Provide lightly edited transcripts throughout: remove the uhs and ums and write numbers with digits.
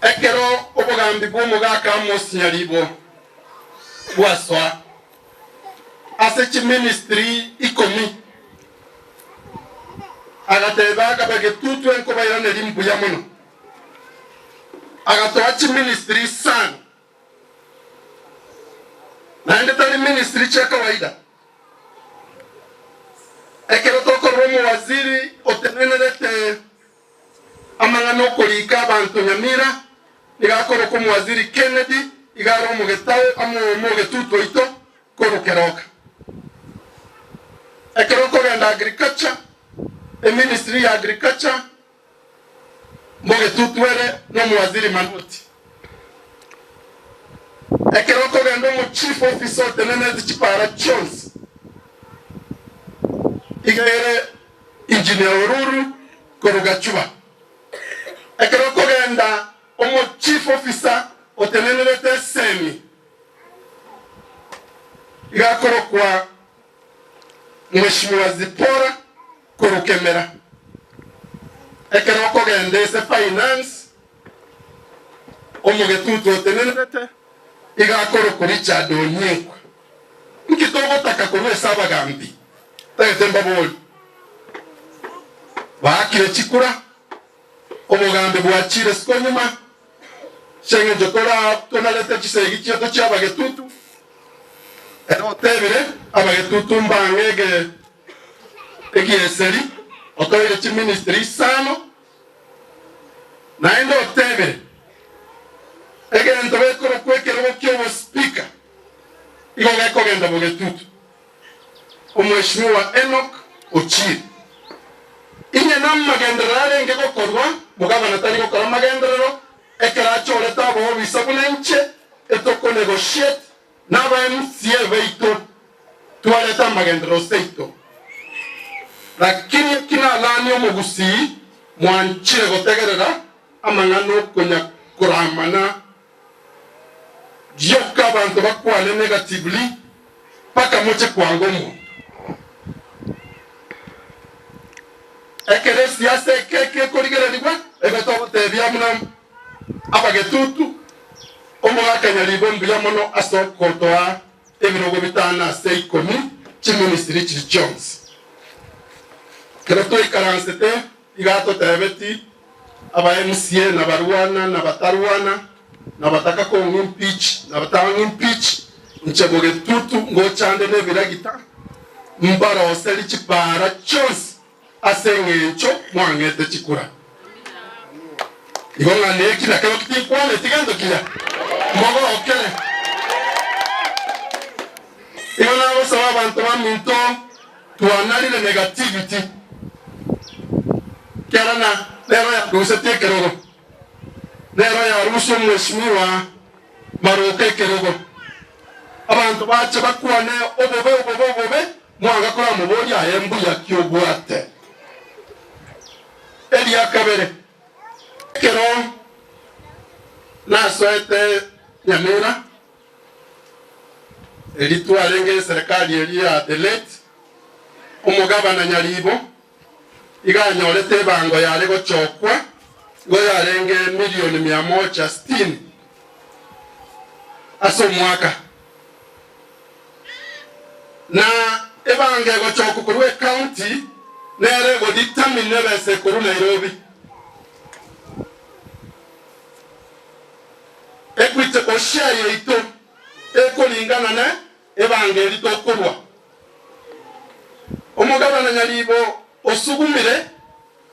Ekero obogambi bw'omogaka Amos Nyaribo bwasoa ase chiministry ikomi, agateba akabagetutu enkobairaneria mbuya mono. Agatoa chiministry isano, naende tari ministry chia kawaida. Ekero tokorora omowaziri otenenerete Amang'ana okorika abanto nyamira nigo akorokwa Omowaziri Kennedy iga are omogetao amo omogetutu oito korwa Keroka. Ekero okogenda Agriculture, eministry ya Agriculture mogetutu ere na Omowaziri Manoti. Ekero okogenda omo Chief Officer otenenerete chipara chionsi iga ere Engineer Oruru korwa Gachuba. Ekero okogenda omo chief officer otenenerete esemi iga akorokwa Mheshimiwa Zipporah korwa Kemera. Ekero okogenda ase finance omogetutu otenenerete iga akorokwa Richard Onyinkwa. Nki togotaka korwa ase abagambi? Tagete mbabori. Baakire chikura, obogambi bwachire siko nyuma, ase engencho tora tonarete chisegi chiaito chi'abagetutu. Ere otebire, Abagetutu mbang'e ege egieseri, otoire chiministry isano, naende otebire, Egento gekorokwa ekerogo ki'obospeaker igo gekogenda bogetutu. Omweshimiwa Enock Ochieng. Inye namagenderero arenge gokorwa, mogabana tari gokora amagenderero, ekero achorete abaobisa buna inche, etoko negotiate naba MCA baito twarete amagenderero seito. Lakini eki nalanie omogusii mwanchire gotegerera amang'ana okonya koramana Rioka abanto bakwane negatively mpaka moche kwanga omonto. Ekero esiasa eke gekorigererigwa igo togotebia buna abagetutu omogaka Nyaribo mbuya mono ase okotoa ebirogo bitano ase ikomi chiministry chiri chionsi. Ekero twaikaransete iga atotebeti aba MCA na barwana na batarwana na bataka kong'a impeach na batang'a impeach inche bogetutu ngochande na ebiragita mbaroseri chipara chionsi ase eng'encho mwang'ete chikura. Igo ng'a neki na kero tinkwaneti gento kiya mogokere. Igo nagosaba abanto baminto Twanarire negativity kera na nero yarusetie ekerogo nero yarusia omweshimiwa Maroka ekerogo abanto bache bakwane obobe obobe obobe mwanga koramoboria aye mbuya ki obwate eria kabere ekero nasoete Nyamira Erio twarenge eserekari eria ya the late omogabana Nyaribo, iga anyorete ebango yare gochokwa igo yarenge milioni mia moja sitini ase omwaka. Na ebango egochokwa korwa ecounty nere egodetermine ebesa ekorwa Nairobi. Equity oshare yaito ekoringana ne ebango eri tokorwa. Omogabana Nyaribo osugumire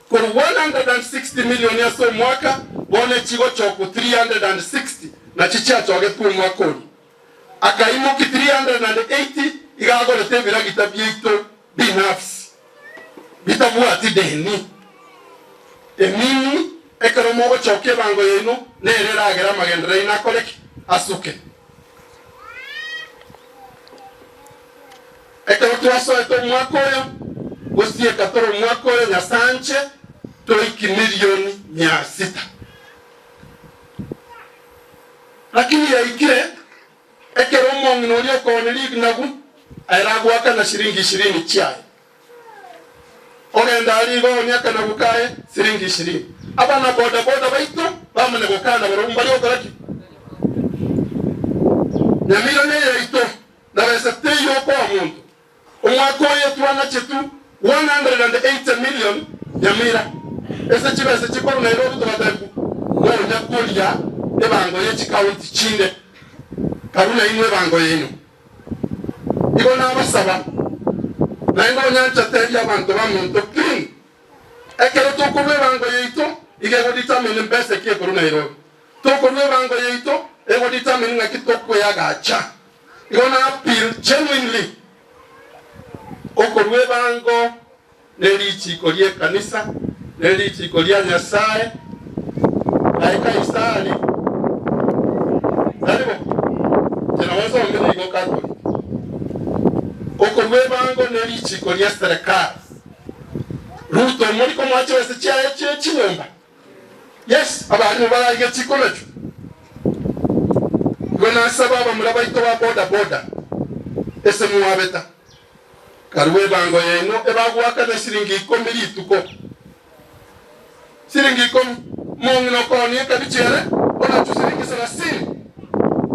korwa 160 million ase omwaka bono echigochokwa 360 nachi chiachogetwe omwaka oria. Akaimoki 380 iga agorete ebiragita biaito binafsi bitabwati deni. Emini ekero mogochokia ebango yaino nere eragere amagenderero aino akore ki? Asuke. Ekero twasoete omwaka oyo, gosieka tore omwaka oyo Nyasae anche toiki milioni mia sita. Lakini yaikire ekero omong'ina oria okooni rignagu ere agoakana shilingi ishirini chiaye. Ogenda aria igo oonie akanagu kaye siringi ishirini. Abana boda boda baito. Bamanya gokana barobwo mbare gokora ki? Nyamira neyaito, na besa teiyo okoa monto. Omwaka oye twanachetwe 180 million Nyamira ase chibesa chikorwa Nairobi togatebigwa ngonya koria ebango ye chikaunti chinde karue nainwe ebango yaino. Igo nabasaba naende onyancha tebia abanto baminto clean ekero tokorwa ebango yaito iga ego determine mbesa ki ekorwa Nairobi. Tokorwa ebango yaito ego determine ng'aki tokoyagacha. Igo na appeal genuinely okorua ebango ne richiiko ri'ekanisa, ne richiiko ria Nyasae, aye Kaisari, tari bo? Inche nabo nsomire igo Catholic. Okorua ebango ne richiiko ria serikali. Ruto omori komoa chibesa chiaye chie chinyomba? Yes, abarimu bararigia chikonachu. Igo nasaba abamura baito ba boda boda ase mwabeta, karue ebango yaino ebagoakana siringi ikomi rituko. Siringi ikomi, omong'ina okoonia ekabichi ere onachu siringi sarasini,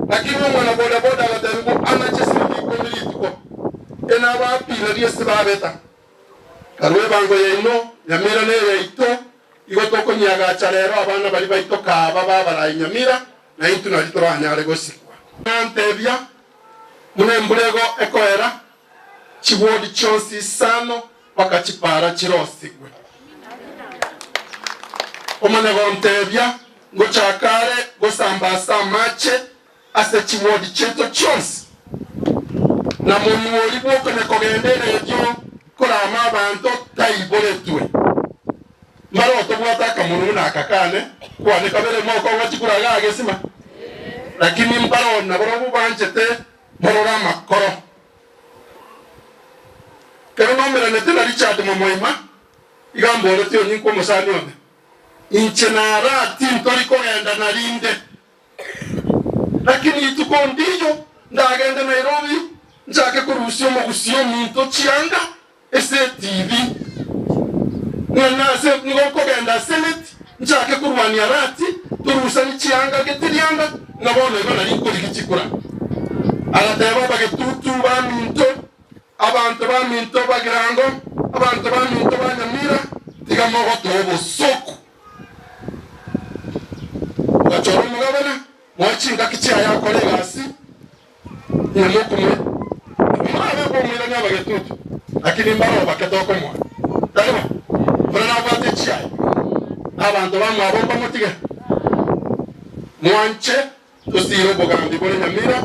lakini omwana boda boda agatebigwa anache siringi ikomi rituko. Enabapirarie ase babeta. Karue ebango yaino, nyamira neyaito, Igo tokonyiagacha rero abana baria baito kaaba babarai nyamira, na intwe nario toranyare gosikwa. Nantebia, buna embura ego ekoera, chigwodi chionsi isano mpaka chipara chirosigwe. Omanye gontebia, Ngochaka are gosamba ase amache ase chigwodi chiaito chionsi, na monwa oria bw'okonya kogenda eredio korama abanto taiboretwe. Mbare otobwate akamonwa buna aka kane, kwane kabere mokong'a chikura igaa gesima, lakini mbare nabarobwo banchete morore amakoro. Ekero naumeranete na Richard Momoima, iga amboretie onyinkwe omosani one, Inche nara tintori kogenda narinde. Lakini rituko ndiyo ndagende Nairobi nchake korusia omogusii ominto chianga ase etibi, ng'a nase nigo nkogenda Senate nchake korwania rati torusani chianga getirianda ng'a bono igo nari nkorigia chikura. Agateba abagetutu baminto, abanto baminto bagirango, abanto baminto ba Nyamira, tiga mogotoa obosoku. Ogachora omogabana, moe chingaki chiaye akore egasi, inwe mokumwe. Morabe okomoirania abagetutu, lakini mbaroo bake tokomoa. Tari bo? Buna nabwate echiaye, na abanto bamwabo mbamotige. Mwanche tosiire obogambi bore nyamira,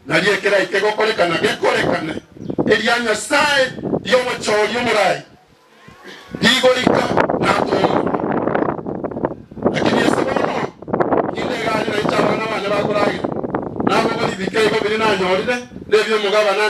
nario ekeraike gokorekana gekorekane, eria Nyasae ri'obochori omorai Rigorika natongwe. Lakini ase bono ninde egari nainche abana bane bakoragera, nabo boribike igo biria nanyorire nebi'omogabana.